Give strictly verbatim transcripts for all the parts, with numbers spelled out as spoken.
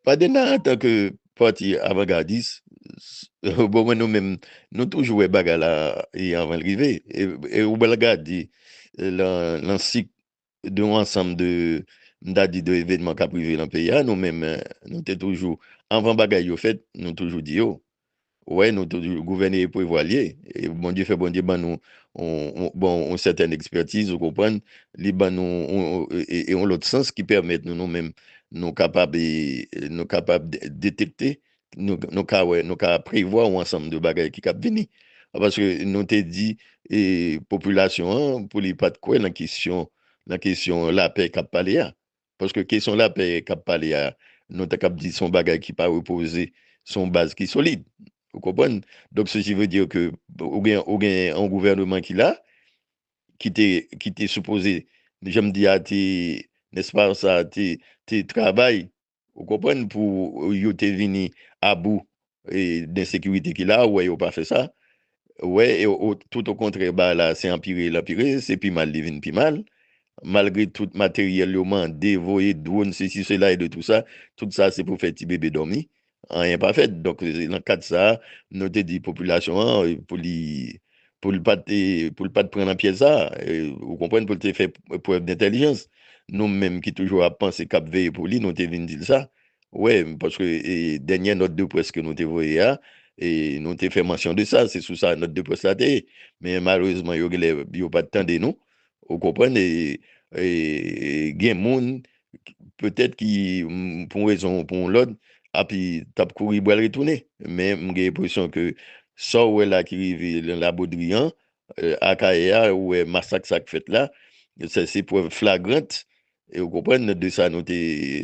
Padena antanke pati avangadis, bon, mwen, nou menm, nou toujou wè bagay la, e anvan l rive. E, e ou pral gade, e lan, lan sik de yon ansanm de, m ta di, de evènman k ap rive lan peyi a, nou menm, eh, nou te toujou, anvan bagay yo fèt, nou toujou di yo. Wè, nou toujou, gouvène e prevwa l ye. E Bondye fè Bondye ban nou on, on, bon, on sètèn ekspètiz, ou konprann, li ban nou on, on, e, e, e on lòt sans ki pèmèt nou, nou menm, nou kapab, e, nou kapab de-, detekte, nou, nou ka wè, nou ka prevwa on ansanm de bagay ki kab vini. Paske nou te di, e, popilasyon an, pou li pa t kwè lan kesyon, lan kesyon lapè k ap pale a. Paske kesyon lapè k ap pale a, nou ta kab di se on bagay ki pa repoze sou on baz ki solid. Ou konprann? Donk, ceci veut dire que ou gen, ou gen on gouvèneman ki la, ki te, ki te sipoze, jan m di a, te, nèspa sa, te, te travay, ou konprann, pou yo te vini abou, e, de ensekirite ki la, ou wè yo pa fè sa. Ou wè, e, o, tout o kontrè, bagay la, se anpire, l anpire, se pi mal, li vin pi mal. Malgre tout materyèl yo mande, voye dwòn, sesi, sela, e de tou sa, tout sa, se pou fè ti bebe dòmi. Anyen pa fèt. Donk, e, lan kad sa a, nou te di popilasyon an, e, pou li, pou l pa t, e, pou l pa t pran nan pyèj sa a, e, ou konprann, pou l te fè prèv dentèlijans. Nou menm ki toujou ap panse k ap veye pou li, nou te vin di l sa. Wè, paske, e, dènyè nòt de près ke nou te voye a, e, nou te fè mansyon de sa, se sou sa nòt de près la te ye. Men malerezman, yo genlè, yo pa t tande nou, ou konprann, e, e, gen moun, petèt ki, m, pou yon rezon ou pou yon lòt, api t ap kouri pral retounen. Men m gen enpresyon ke sa w wè la ki rive lan Labodri an, e, Akayè a, ou wè masak sa k fèt la, se, se prèv flagrant, e ou konprann, de sa nou te,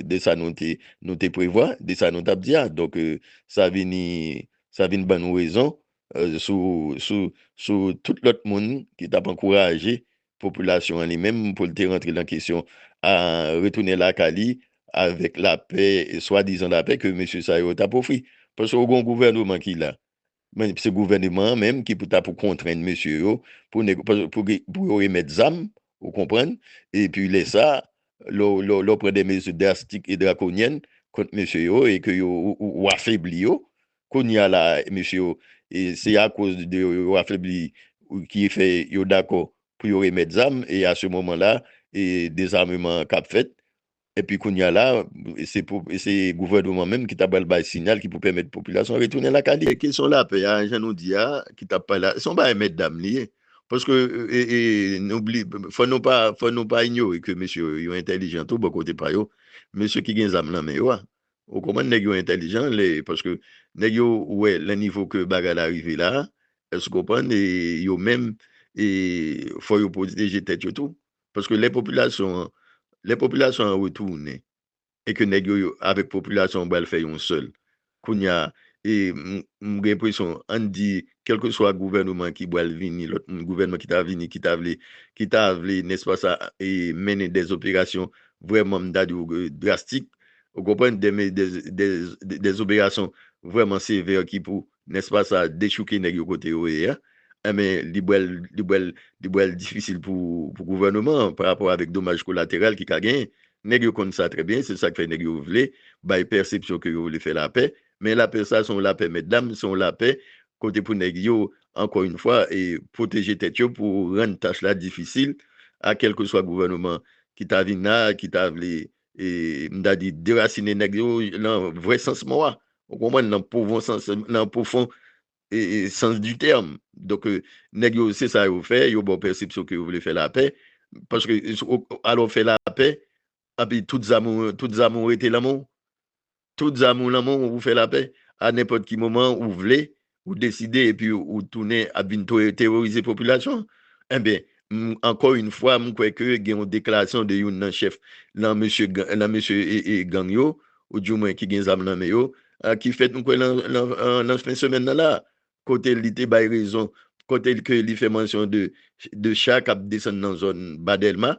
de sa nou te, nou te prevwa, de sa nou t ap di a. Donk, e, sa vini, sa vin ban nou rezon, e, sou, sou, sou tout lòt moun ki t ap ankouraje popilasyon an li menm pou l te rantre lan kesyon a retounen lakay li avèk lapè, swadizan lapè ke mesye sa yo t ap ofri. Paske ou gen yon gouvèneman ki la. Men se gouvèneman an menm ki pou ta pou kontrenn mesye yo pou neg-, pou, pou, pou yo remèt zam, ou konprann? Epi lè sa, lè w, lè w, lè w pran de mezi drastik e drakonyèn kont mesye yo e ke yo, ou, ou, ou afebli yo, kounye a la, mesye yo, e se akoz de yo, yo afebli ki fè yo dakò pou yo remèt zam, e a se moman la, e dezameman an k ap fèt, epi kounye a la, se pou, se gouvèneman menm ki ta pral bay siyal ki pou pèmèt popilasyon an retounen lakay li. Kesyon lapè a, jan nou di a, ki t ap pale a, se yon bagay mètdam li ye. Paske, e, e, nou bli-, fò nou pa, fò nou pa inyore ke mesye yo entèlijan tou bò kote pa yo. Mesye ki gen zam nan men yo a. Ou konprann, nèg yo entèlijan, lè, paske nèg yo wè lan nivo ke bagay la rive la, èske w konprann, e yo menm, e fò yo pwoteje tèt yo tou. Paske lè popilasyon an, lè popilasyon an retounen, e ke nèg yo, yo avèk popilasyon an pral fè yon sèl. Kounye a, e m, m gen enpresyon, ann di, kèlkeswa gouvèneman ki pral vini, lòt moun, gouvèneman ki ta vini, ki ta vle, ki ta vle, nèspa sa, e mennen dèzoperasyon vrèman, m ta di w, e, drastik, ou konprann, dè, dè, dè, dèzoperasyon vrèman sevè ki pou, nèspa sa, dechouke nèg yo kote yo ye a, enben, li pral, li pral, li pral difisil pou, pou gouvèneman an pa rapò avèk domaj kolateral ki ka genyen. Nèg yo konn sa trè byen, se sa k fè nèg yo vle bay pèsepsyon ke yo vle fè lapè, men lapè sa, se yon lapè mètdam, se yon lapè kote pou nèg yo, ankò yon fwa, e pwoteje tèt yo pou rann tach la difisil a kèlkeswa gouvèneman ki ta vin la, ki ta vle, e m ta di, derasinen nèg yo lan vrè sans mo a. Ou konprann, lan pwofon sans, lan pwofon, e, e, sans du terme. Donk, e, nèg yo, se sa yo fè, yo ba w pèsepsyon ke yo vle fè lapè, paske, e, o, alò fè lapè, epi tout zam ou, tout zam ou rete lan men w. Tout zam ou lan men w, ou fè lapè. A nenpòt ki moman ou vle, ou deside, epi ou tounen ap vin to-, teworize popilasyon an. Enben, m, ankò yon fwa, m kwè ke gen yon deklarasyon de youn nan chèf, nan mesye ga-, nan mesye e, e gang yo, ou di mwen ki gen zam nan men yo, a, ki fèt, m kwè, lan, lan, an, lan fen semèn nan la, kote li te bay rezon, kote ke li fè mansyon de, de cha k ap desann nan zòn Ba Dèlma,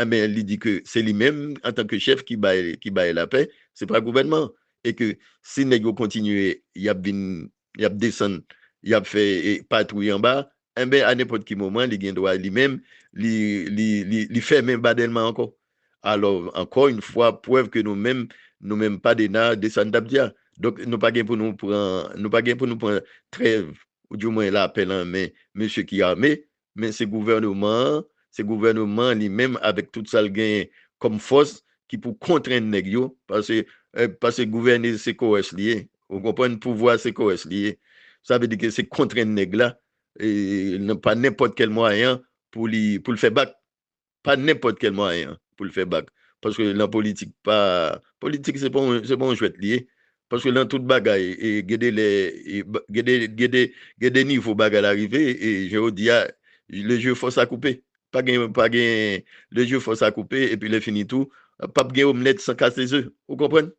enben, li di ke se li menm, antanke chèf, ki bay, ki bay lapè, se pa gouvènman an. E ke si nèg yo kontinye, y ap vin, y ap desann, y ap fè, e, patwouy anba, enben, a nenpòt ki moman, li gen dwa li menm, li, li, li, li fèmen Ba Dèlma ankò. Alò, ankò yon fwa, prèv ke nou menm, nou menm pa dena de sa n t ap di a. Donk, nou pa gen pou nou pran, nou pa gen pou nou pran trèv, oudimwen lapè nan men mesye ki ame, men se gouvènman an, se gouvènman an li menm avèk tout sa l genyen kòm fòs ki pou kontrenn nèg yo, paske, eh, paske gouvène se kowès li ye. Ou konprann? Pouvwa se kowès li ye. Sa vle di ke se kontrenn nèg la, e, nan, pa nenpòt kèl mwayen pou li, pou l fè bak. Pa nenpòt kèl mwayen pou l fè bak. Paske nan politik, pa, politik se pa yon, se pa yon jwèt li ye. Paske nan tout bagay, e, gen de lè, e, ba- gen de, gen de, gen de nivo bagay la rive, e jan yo di a, le jeu force à couper. Pa gen, pa gen, le jeu force à couper, epi lè fini tou, p ap gen omlèt san kase ze. Ou konprann?